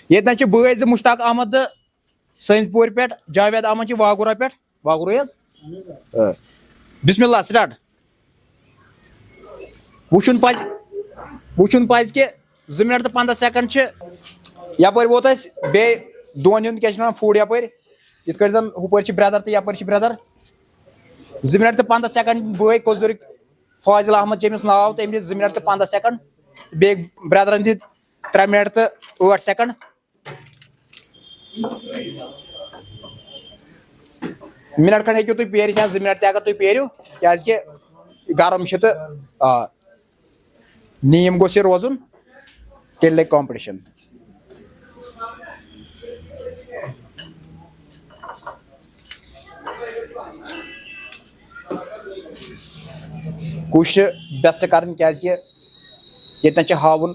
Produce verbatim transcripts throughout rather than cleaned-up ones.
ییٚتہِ نَس چھِ بٲے زٕ مُشتاق احمد تہٕ سٲنِس پورِ پٮ۪ٹھ، جاوید احمد چھِ واگوٗرا پٮ۪ٹھ۔ واگوٗرٕے حظ؟ آ۔ بسم اللہ، سٹارٹ۔ وٕچھُن پَزِ، وٕچھُن پَزِ کہِ زٕ منٹ تہٕ پنٛداہ سیکنڈ چھِ۔ یَپٲرۍ ووت اَسہِ بیٚیہِ دۄن ہُنٛد، کیٛاہ چھِ وَنان، فوٗڈ یَپٲرۍ، یِتھ کٲٹھۍ زَن ہُپٲرۍ چھِ برٛدر تہٕ یَپٲرۍ چھِ برٛدر۔ زٕ منٹ تہٕ پنٛداہ سیکنڈ بٲے کۄزُرٕکۍ فاضل احمد چھِ أمِس ناو، تہٕ أمۍ دِتۍ زٕ منٹ تہٕ پنٛداہ سیکنڈ۔ بیٚیہِ برٛدرَن دِتۍ ترٛےٚ منٹ تہٕ ٲٹھ سیکنڈ۔ منٹ کھنڈ ہیٚکِو تُہۍ پیٲرِتھ یا زٕ منٹ تہِ اگر تُہۍ پیٲرِو، کیازِ کہِ گرم چھِ تہٕ، آ، نیٖم گوٚژھ یہِ روزُن، تیٚلہِ لگہِ کمپٹیشن۔ کوٗشِش بیسٹ کرٕنۍ، کیازِ کہِ ییٚتٮ۪ن چھِ ہاوُن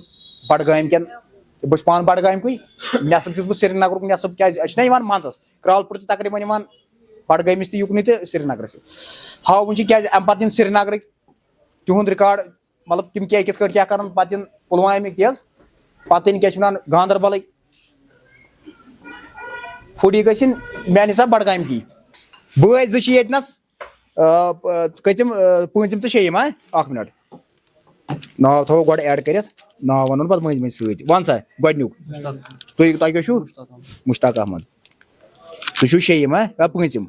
بڈگامہِ کٮ۪ن، بہٕ چھُس پانہٕ بڈگامہِ کُے، نٮ۪صٕف چھُس بہٕ سرینگرُک، نٮ۪صٕف کیازِ أسۍ چھِنہ یِوان منٛزس، کرٛالہٕ پوٗر تہِ تقریٖباً یِوان بڈگٲمِس تہِ یُکنُے تہٕ سرینگرس تہِ۔ ہاوُن چھِ کیازِ اَمہِ پتہٕ یِن سرینگرٕکۍ، تِہُنٛد ریکارڈ، مطلب تِم کیٛاہ کِتھ کٲٹھۍ کیٛاہ کران، پتہٕ یِن پُلوامِکۍ تہِ حظ، پتہٕ یِن کیٛاہ چھِ وَنان گاندربلٕکۍ۔ فُڈی گٔژھِنۍ میٛانہِ حساب بڈگامکۍ۔ بٲے زٕ چھِ ییٚتہِ نَس، آ، پ-، کٔژِم، آ، پٲنٛژِم تہٕ شیٚیِم، ہا؟ اکھ منٹ۔ ناو تھاوو گۄڈٕ ایڈ کٔرِتھ، ناو وَنو نہٕ پتہٕ مٔنٛزۍ مٔنٛزۍ سۭتۍ۔ وَن سا گۄڈٕنیُک۔ مشتاق۔ تُہۍ، تۄہہِ کیٛاہ چھُو؟ مشتاق احمد۔ مشتاق احمد۔ تُہۍ چھُو شیٚیِم، ہا؟ یا پٲنٛژِم؟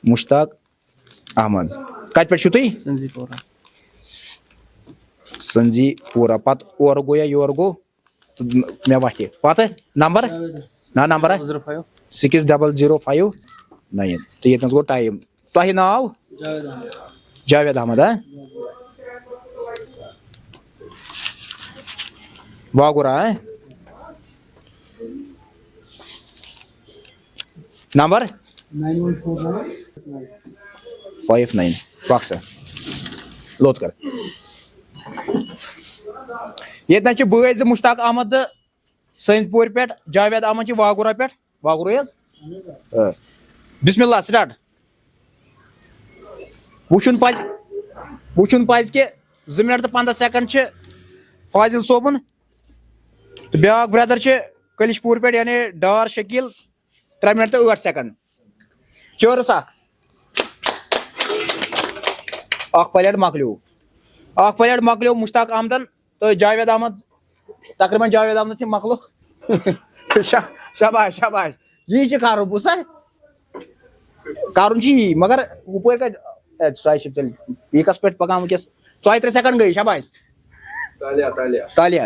مشتاق احمد۔ کتہِ پٮ۪ٹھ چھِو تُہۍ؟ سنزی پورہ۔ سنزی پورہ۔ پتہٕ اورٕ گوٚو یا یورٕ گوٚو؟ تہٕ مےٚ وَتھِ۔ پتہٕ نمبر؟ جاوید۔ نہ، number? Zero five. Six double zero five nine. تہٕ ییٚتہِ نَس گوٚو ٹایم۔ تۄہہِ ناو؟ جاوید احمد۔ جاوید احمد، ہا؟ واگُرا، ہا؟ نمبر؟ ناین ون فور ناین۔ Five nine. پکھ سا۔ لوٚت کر۔ ییٚتہِ نَس چھِ بٲے زٕ مشتاق احمد تہٕ سٲنِس پورِ پٮ۪ٹھ، جاوید احمد چھِ واگُرا پٮ۪ٹھ۔ واگُرٕے حظ؟ آ۔ بسم اللہ، سٹارٹ۔ وٕچھُن پَزِ، وٕچھُن پَزِ کہِ زٕ منٹ تہٕ پنٛداہ سیکنڈ چھِ فاضل صٲبُن۔ تہٕ بیٛاکھ برٛدر چھِ کٔلِش پوٗر پٮ۪ٹھ، یعنی ڈار شکیٖل، ترٛےٚ منٹ تہٕ ٲٹھ سیکنڈ۔ چٲرٕس اکھ۔ اکھ پلیٹ مۄکلیو۔ اکھ پلیٹ مۄکلیو مشتاق احمدن تہٕ جاوید احمد، تقریباً جاوید احمد تہِ مۄکلو۔ شا-، شاباش، شاباش۔ یی چھِ کَرُن، بوٗزتھا؟ کَرُن چھُ یی، مگر ہُپٲرۍ کَتہِ؟ اے، سُہ ہَے چھُ تیٚلہِ پیٖکَس پٮ۪ٹھ پَکان وٕنکیٚس۔ ژۄیہِ ترٛےٚ سیکنڈ گٔے، شاباش۔ تالیہ، تالیہ۔ تالیہ۔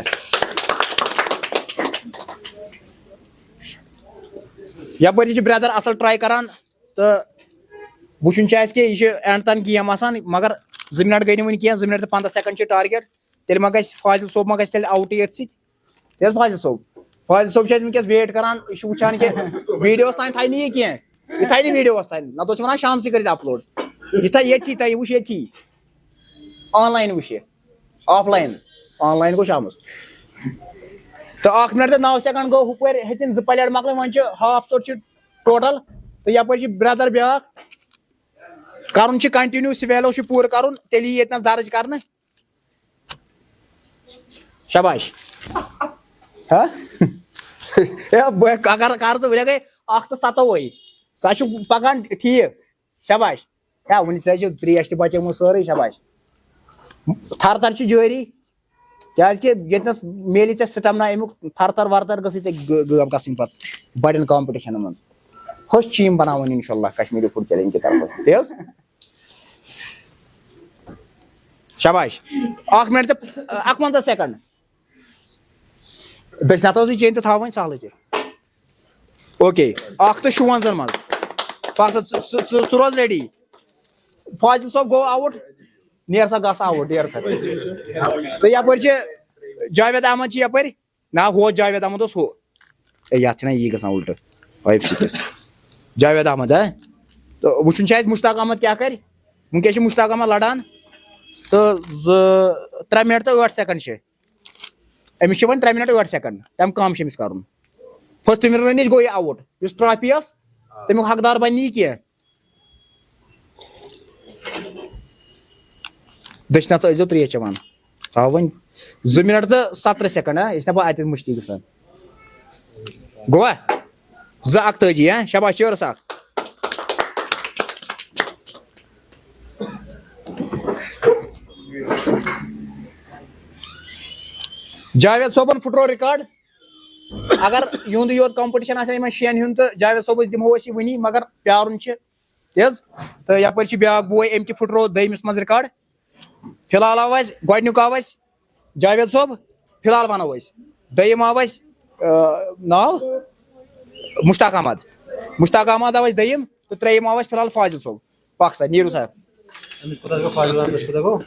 یَپٲرۍ چھِ برٛدر اَصٕل ٹراے کَران، تہٕ وٕچھُن چھُ اَسہِ کہِ یہِ چھُ اینڈ تام گیم آسان، مگر زٕ منٹ گٔے نہٕ وٕنہِ کینٛہہ، زٕ منٹ تہٕ پنٛداہ سیکنڈ چھِ ٹارگیٹ۔ تیٚلہِ ما گژھِ فاضل صٲب، ما گژھِ تیٚلہِ آوُٹٕے ییٚتہِ سٕے؟ تہِ حظ فاضل صٲب۔ فاضل صٲب چھِ اَسہِ وٕنکیٚس ویٹ کران، یہِ چھُ وٕچھان کہِ ویٖڈیوَس تام تھایہِ نہٕ یہِ کینٛہہ، یہِ تھایہِ نہٕ ویٖڈیوَس تام، نَتہٕ اوس یہِ وَنان شامسٕے کٔرۍ زِ اپلوڈ۔ یہِ تھایہِ ییٚتھی، تھایہِ، یہِ وٕچھ ییٚتھی۔ آن لاین وٕچھ یہِ، آف لاین، آن لاین گوٚو شامَس۔ تہٕ اکھ منٹ تہٕ نَو سیکنڈ گوٚو ہُپٲرۍ ہیٚتِن زٕ پلیٹ مۄکلٕنۍ، وۄنۍ چھِ ہاف ژوٚٹ چھِ ٹوٹل۔ تہٕ یَپٲرۍ چھِ برٛدر بیٛاکھ، کَرُن چھُ کنٹِنیو، سُہ ویلیو چھُ پوٗرٕ کَرُن، تیٚلی ییٚتہِ نَس درٕج کَرنہٕ۔ شاباش۔ ہا؟ ہے، بہٕ کَر، کَر ژٕ وٕنہِ گٔے اَکھ تہٕ سَتووُے۔ سۄ چھُ پَکان ٹھیٖک۔ شاباش۔ ہے، وٕنہِ ژےٚ چھِ ترٛیش تہِ بَچٲومٕژ سٲرٕے، شاباش۔ تھر تھر چھِ جٲری۔ کیٛازِ کہِ ییٚتہِ نَس میلہِ ژےٚ سٹیمنا اَمیُک، تھر تھر ور تھر گٔژھٕے ژےٚ غٲ-، غٲب گژھٕنۍ پَتہٕ بَڑٮ۪ن کمپٹیشنَن منٛز۔ ہوٚچھ چھِ یِم بَناوٕنۍ اِنشاء اللہ کشمیٖری فوڈ چیلنج کہِ طرفہٕ۔ تی حظ؟ شاباش۔ اکھ منٹ تہٕ اکونزہ سیکنڈ۔ دٔچھنہِ اَتھٕ ٲسٕے چینۍ تہٕ تھاوٕنۍ سہلٕے چھِ۔ اوکے، اکھ تہٕ شُونزن منٛز۔ پَکھ سا، ژٕ، ژٕ، ژٕ، ژٕ روز ریڈی۔ فاضل صٲب گوٚو آوُٹ۔ نیر سا، گژھ آوُٹ، نیر سا۔ تہٕ یَپٲرۍ چھِ جاوید احمد چھِ یَپٲرۍ۔ نہ، ہُہ اوس جاوید احمد اوس ہُہ۔ اے، یَتھ چھِنہ یی گژھان اُلٹہٕ۔ Five six. جاوید احمد، ہا؟ تہٕ وٕچھُن چھُ اَسہِ مُشتاق احمد کیٛاہ کَرِ۔ وٕنکیٚس چھُ مُشتاق احمد لَڑان۔ تہٕ زٕ، ترٛےٚ مِنٹ تہٕ ٲٹھ سیکنڈ چھِ۔ أمِس چھِ وۄنۍ ترٛےٚ مِنٹ ٲٹھ سیکنڈ۔ تَمہِ کَم چھُ أمِس کَرُن۔ فٔسٹ وِنرٕ نِش گوٚو یہِ آوُٹ۔ یُس ٹرافی ٲس، تَمیُک حقدار بَنہِ نہٕ یہِ کینٛہہ۔ دٔچھنہِ اَتھٕ ٲسۍزیو ترٛیش چٮ۪وان۔ تھاو وۄنۍ زٕ مِنٹ تہٕ سترٛہ سیکنڈ، ہا؟ یہِ چھِنہ پَتہٕ اَتہِ مُشکِل گژھان۔ گوٚوا؟ زٕ اکتٲجی، ہاں؟ شاباش، چیرس اکھ۔ جاوید صٲبن پھُٹرو ریکارڈ۔ اگر یِہُنٛد یوت کمپٹیشن آسہِ ہا یِمن شٮ۪ن ہُنٛد، تہٕ جاوید صٲبس دِمو أسۍ یہِ وٕنی، مگر پیارُن چھُ تیز۔ تہٕ یپٲرۍ چھُ بیاکھ بوے، أمۍ تہِ پھُٹرو دوٚیمِس منٛز ریکارڈ۔ فی الحال آو اَسہِ، گۄڈٕنیُک آو اَسہِ جاوید صٲب، فی الحال وَنو أسۍ۔ دوٚیِم آو اَسہِ، آ، ناو مشتاق احمد۔ مشتاق احمد آو اَسہِ دوٚیِم، تہٕ ترٛیٚیِم آو اَسہِ فی الحال فاضل صٲب۔ پَکھ سا، نیٖرِو سا۔ أمِس کوٗتاہ گوٚو؟ فاضل احمدَس کوٗتاہ گوٚو؟